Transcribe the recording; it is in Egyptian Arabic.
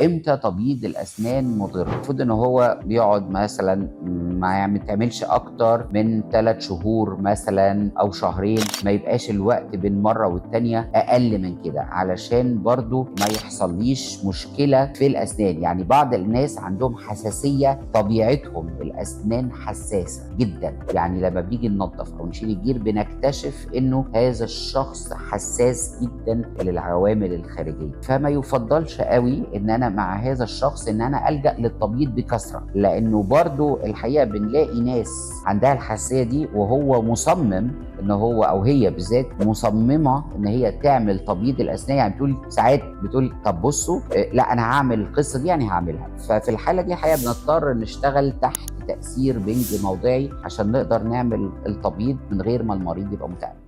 امتى تبييض الاسنان مضر؟ المفروض ان هو بيقعد مثلا ما تعملش اكتر من 3 شهور مثلا او شهرين، ما يبقاش الوقت بين مرة والتانية اقل من كده، علشان برضو ما يحصليش مشكلة في الاسنان. يعني بعض الناس عندهم حساسية، طبيعتهم الاسنان حساسة جدا، يعني لما بنيجي ننظف او نشيل الجير بنكتشف انه هذا الشخص حساس جدا للعوامل الخارجية، فما يفضلش قوي ان انا مع هذا الشخص ان انا الجا للتبييض بكثرة، لانه برضو الحقيقة بنلاقي ناس عندها الحساسية دي وهو مصمم ان هو او هي بالذات مصممه ان هي تعمل تبييض الاسنان. يعني بتقول ساعات، بتقول طب بصوا لا انا هعمل القصة دي، يعني هعملها. ففي الحالة دي الحقيقة بنضطر نشتغل تحت تاثير بنج موضعي عشان نقدر نعمل التبييض من غير ما المريض يبقى متألم.